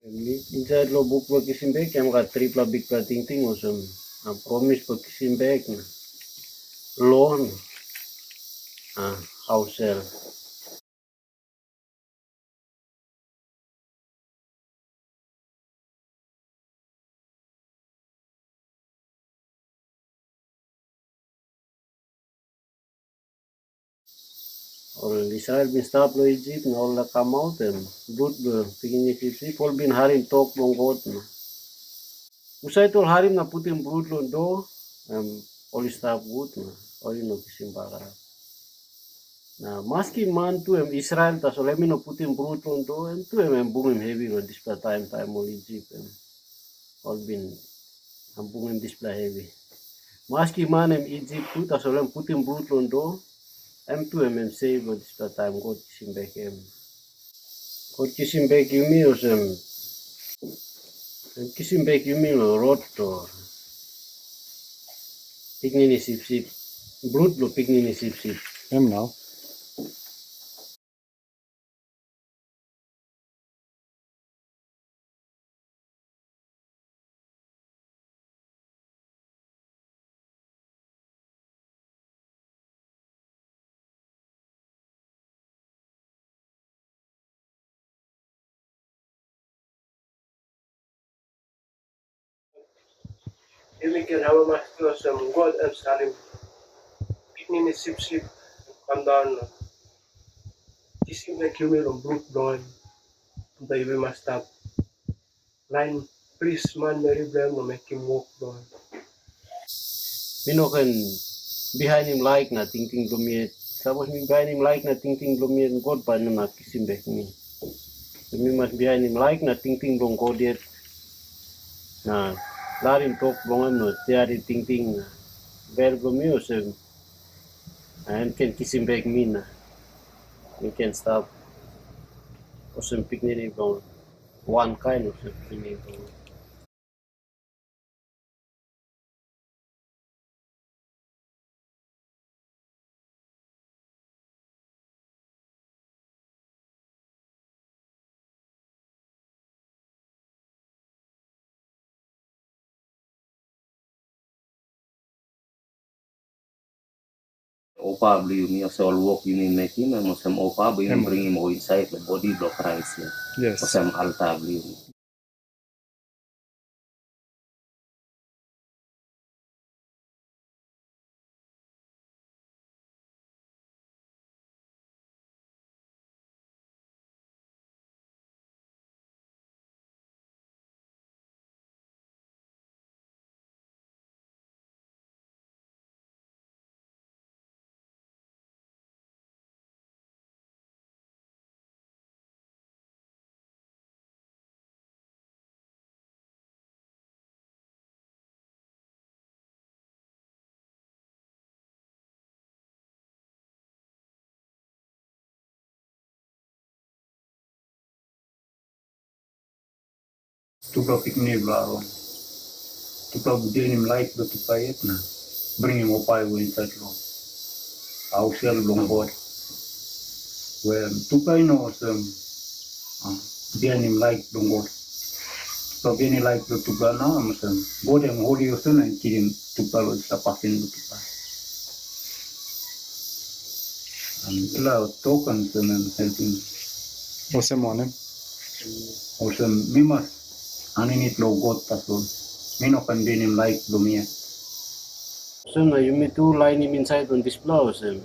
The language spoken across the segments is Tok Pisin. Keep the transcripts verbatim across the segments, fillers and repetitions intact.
Insait long buk bilong kisim bek em gat tripela bikpela tingting olsem, a, promis bilong kisim bek na lo na, a, haus sel. Ol Israel bin stap long Isip na ol i kamautim blut bilong pikinini sipsip, ol bin harim tok bilong God na husat ol harim na putim blut long dua, em ol i stap gut na ol i no kisim bagarap. Na maski man tu em Israel, tasol em i no putim blut long dua, em tu em, em bungim hevi long dispela taim, taim ol Isip em ol bin bungim dispela hevi. Maski man em Isip tu, tasol em putim blut long dua, em tu em, em seif long dispela taim God kisim bek em. God kisim bek yumi olsem, em kisim bek yumi long rot o pikinini sipsip, blut bilong pikinini sipsip. Em nau. Yumi ken amamas olsem, God em salim pikinini sipsip kam daun na kisim bek yumi long blut bilong en. Bai yumi mas stap lain pris manmeri bilong en long mekim wok bilong en. Mi no ken bihainim laik na tingting bilong mi yet. Sapos mi bihainim laik na tingting bilong mi yet, God bai no inap kisim bek mi. So mi mas bihainim laik na tingting bilong God yet, na larim tok bilong em, no tiarim tingting na bel bilong mi, olsem na em ken kisim bek mi na mi ken stap olsem pikinini bilong wankain olsem pikinini bilong. Ofa bilong yumi, olsem ol wok yumi mekim, em olsem ofa bilong yumi bringim go insait long bodi bilong Krais ya. Yes. Olsem alta bilong yumi. Tupela pikinini bilong Aron, tupela bihainim laik bilong tupela yet na bringim ofa i go insait long haus sel bilong God. Wel, tupela i no olsem, a, bihainim laik bilong God. Tupela bihainim laik bilong tupela nau, em olsem, God em holi olsem na em kilim tupela long dispela pasin bilong tupela. Em dispela tok em olsem em helpim. Olsem wanem? Olsem mi mas aninit long God tasol. Mi no ken bihainim laik bilong mi yet. Olsem na yumi tu lainim insait long dispela olsem,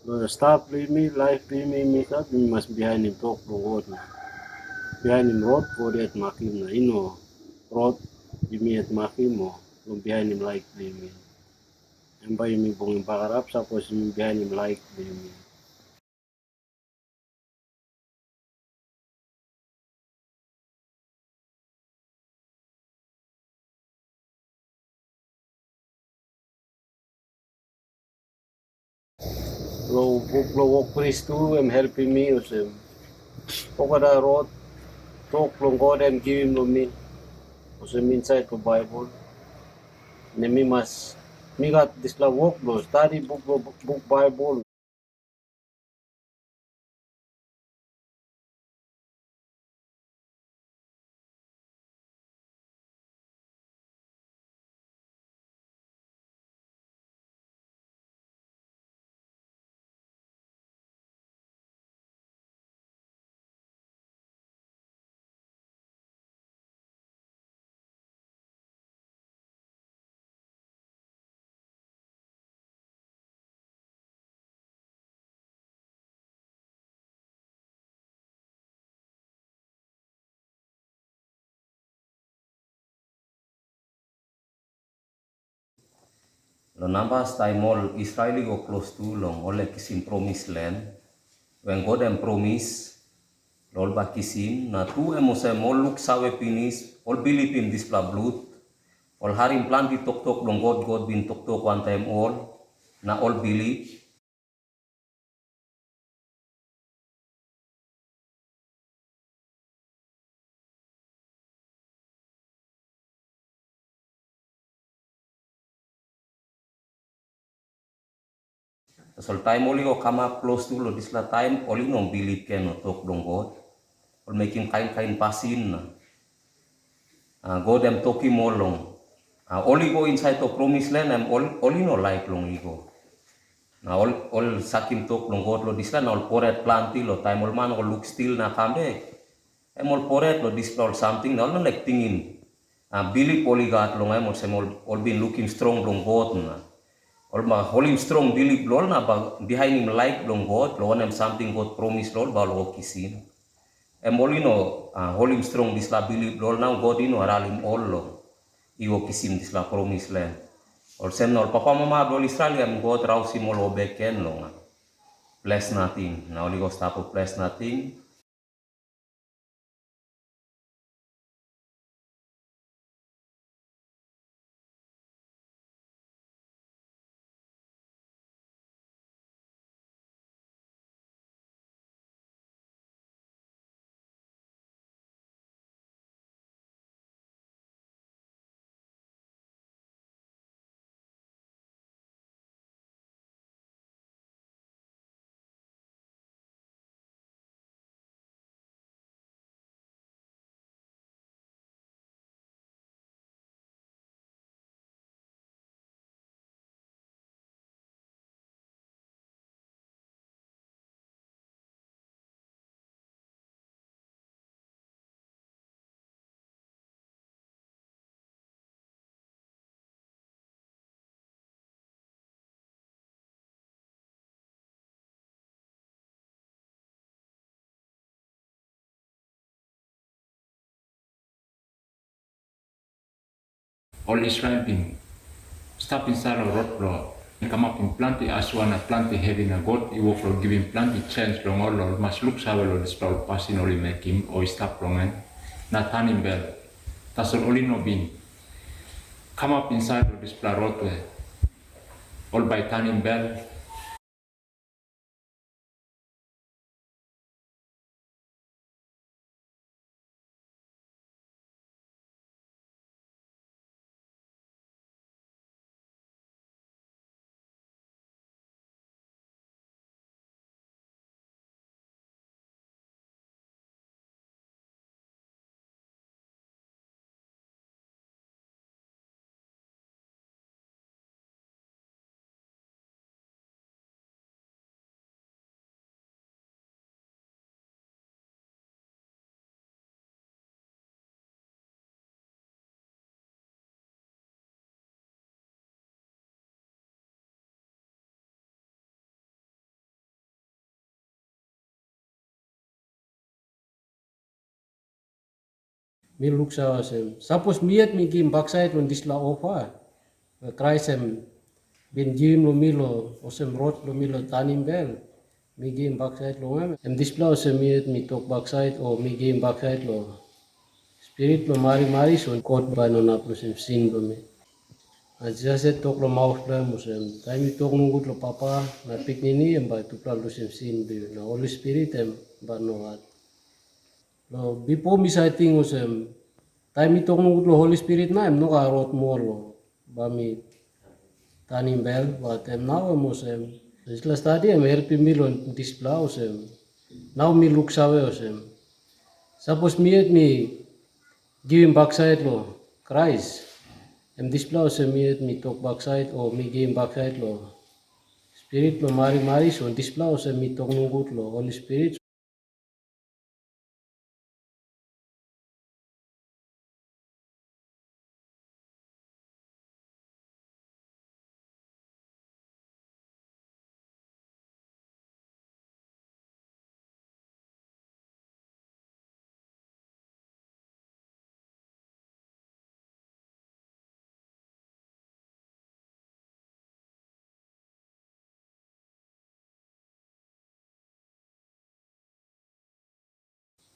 long stap bilong yumi, laip bilong yumi, yumi stap, yumi mas bihainim tok bilong God na bihainim rot God yet makim, na i no rot yumi yet makim o long bihainim laik bilong yumi. Em bai yumi bungim bagarap sapos yumi bihainim laik bilong yumi. Long buk bilong wok pris tu em helpim mi olsem, olgeta rot tok bilong God em givim long mi, olsem insait long Baibel. Na mi mas, mi gat dispela wok bilong stadi buk bilong buk Baibel. Long Nambas, taim ol Israel i go klostu long ol i kisim promis len, wen God em promis long ol bai kisim, na tu em olsem ol luksave pinis, ol bilipim dispela blut, ol harim planti toktok bilong God, God bin toktok wantaim ol, na ol bilip. Tasol taim ol i go kamap klostu long dispela taim, ol i no bilip gen long tok bilong God. Ol mekim kain kain pasin na a, God em tokim ol long, a, ol i go insait long promis len, em ol, ol i no laik long i go. Na ol, ol sakim tok bilong God long dispela, na ol poret planti long taim ol man ol luk stil na kam bek. Em ol poret long dispela ol samting, na ol no laik tingim, a, bilip ol i gat long em, olsem ol, ol bin lukim strong bilong God na. Ol bai holim strong bilip bilong ol na bai bihainim laik bilong God, long wanem samting God promis long ol, bai ol go kisim. Em ol i no, a, holim strong dispela bilip bilong ol, nau God i no haralim ol long i go kisim dispela promis len. Olsem na ol papamama bilong ol Israel, em God rausim ol go bek gen long, a, ples nating, na ol i go stap long ples nating. Ol Israel bin stap insait long rot bilong en kamapim planti asua na planti hevi, na God i wok long givim planti sens long ol, ol mas luksave long dispela ol pasin ol i mekim o i stap long en, na tanim bel. Tasol ol i no bin kamap insait long dispela rot we ol bai tanim bel. Mi luksave olsem, sapos mi yet mi givim baksait long dispela ofa, na Krais em bin givim long mi long olsem rot bilong mi long tanim bel, mi givim baksait long em, em dispela olsem mi yet mi tok baksait o mi givim baksait long spirit bilong marimari, so God bai no inap lusim sin bilong mi. Na Jisas yet tok long maus bilong em olsem, taim yu tok nogut long Papa na Pikinini, em bai tupela lusim sin bilong yu, na Holi Spirit em bai nogat. Long bipo mi save ting olsem, taim mi tok nogut long Holi Spirit na em no gat rot moa long bai mi tanim bel, bat em nau em olsem, dispela stadi em helpim mi long dispela olsem, nau mi luksave olsem, sapos mi yet mi givim baksait long Krais, em dispela olsem mi yet mi tok baksait o mi givim baksait long spirit bilong marimari, so dispela olsem mi tok nogut long Holi Spirit.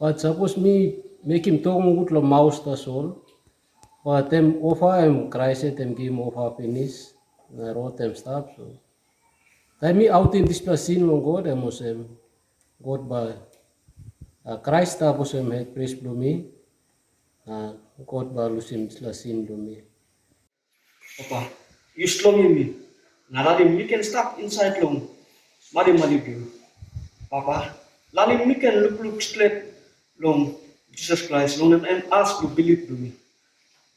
Bat sapos mi mekim tok nogut long maus tasol, bat em ofa em Krais yet em givim ofa pinis, na rot em stap. So taim mi autim dispela sin long God, em olsem, God bai, a, Krais stap olsem hetpris bilong mi, na God bai lusim dispela sin bilong mi. Papa, yu strongim mi, na larim mi ken stap insait long marimari bilong yu. Papa, larim mi ken lukluk stret long Jisas Krais, long em em as bilong bilip bilong mi.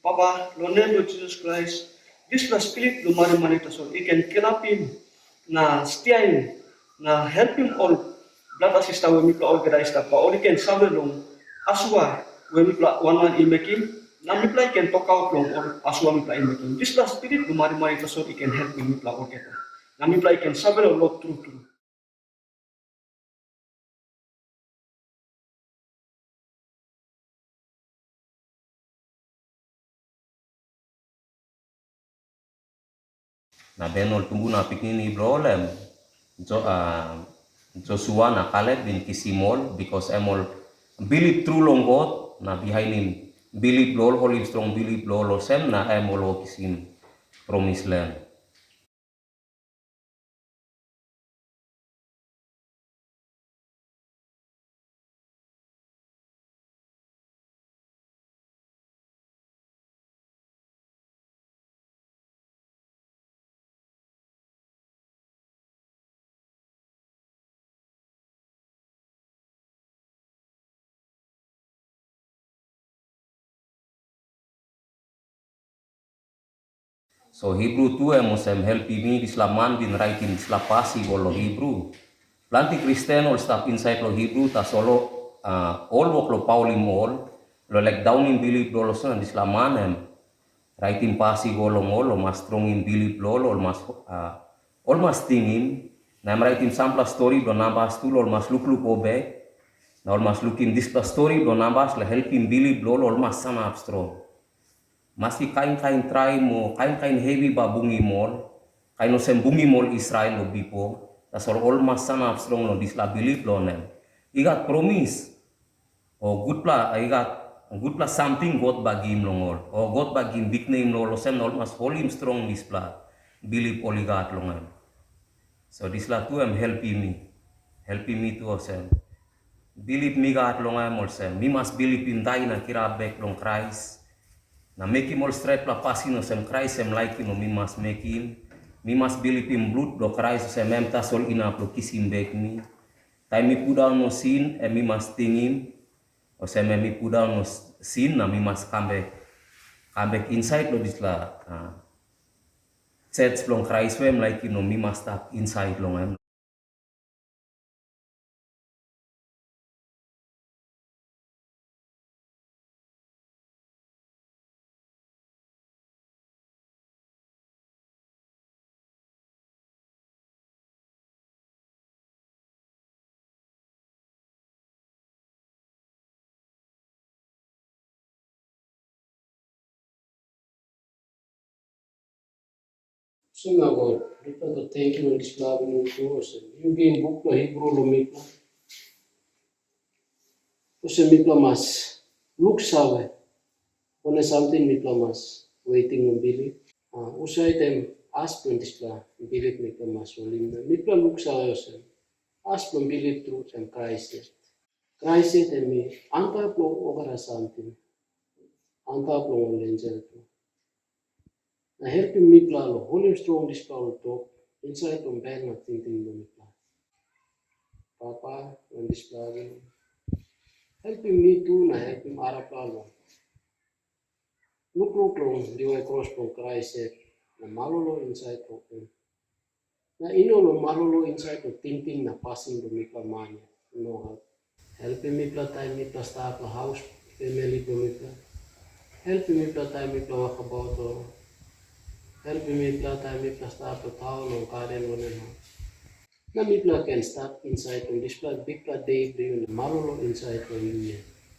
Papa, long nem bilong Jisas Krais, dispela spirit bilong marimari tasol i ken kirapim na stiaim na helpim ol brata sista we mipela olgeta i stap, bai ol i ken save long asua we mipela wan wan i mekim, na mipela i ken tokaut long ol asua mipela i mekim. Dispela spirit bilong marimari tasol i ken helpim mipela olgeta, na mipela i ken save long lo tru tru. Na Ben ol tumbuna pikinini bilong ol em Jo, a, Josua na Kaleb bin kisim ol, bikos em ol bilip tru long God, na bihainim bilip bilong ol, holim strong bilip bilong ol olsem, na em ol o kisim promis len. So Hibru tu em olsem helpim mi, dispela man bin raitim dispela pas i go long Hibru. Planti Kristen ol stap insait long Hibru, tasol, a, ol wok long paulim ol, long laik daunim bilip bilong ol olsem, na dispela man em raitim pas i go long ol, ol mas strongim bilip bilong ol, ol mas, a, ol mas tingim, na em raitim sampela stori bilong Nambas tu, ol mas lukluk go bek, na ol mas lukim dispela stori bilong Nambas long helpim bilip bilong ol, ol mas sanap strong. Maski kain kain traim o kain kain hevi bai bungim ol, kain olsem bungim ol Israel long bipo, tasol ol mas sanap strong long dispela bilip, long em i gat promis, o gutpela, i gat gutpela samting God bai givim long ol, o God bai givim biknem long ol, olsem na ol mas holim strong dispela bilip ol i gat long em. So dispela tu em helpim mi, helpim mi tu olsem, bilip mi gat long em olsem, mi mas bilipim dai na kirap bek long Krais, na mekim ol stretpela pasin olsem Krais em laikim long mi mas mekim. Mi mas bilipim blut bilong Krais olsem em tasol inap long kisim bek mi. Taim mi pundaun long sin, em mi mas tingim, olsem em mi pundaun long sin na mi mas kam bek, kam bek insait long dispela, a, church bilong Krais we em laikim long mi mas stap insait long em. Olsem na God, mipela tok tenkyu long dispela avinun tu, olsem yu givim buk bilong Hibru long mipela. Olsem mipela mas luksave wanem samting mipela mas wetim long bilip. A, husat em as bilong dispela bilip mipela mas holim, na mipela luksave olsem, as bilong bilip tru em Krais yet. Krais yet em i antap long olgeta samting, antap long ol ensel tu. Na helpim mipela long holim strong dispela ol tok insait long bel na tingting bilong mipela. Papa, long dispela avinun, helpim mi tu na helpim arapela long lukluk long diwai kros bilong Krais yet, na malolo insait long em. Na i no long malolo insait long tingting na pasin bilong mipela man yet. Nogat. Helpim mipela taim mipela stap long haus famili bilong mipela. Helpim mipela taim mipela wokabaut, o helpim mipela taim mipela stap long taun o gaden wanem hap. Na mipela ken stap insait long dispela bikpela de bilong yu na malolo insait long yu yet.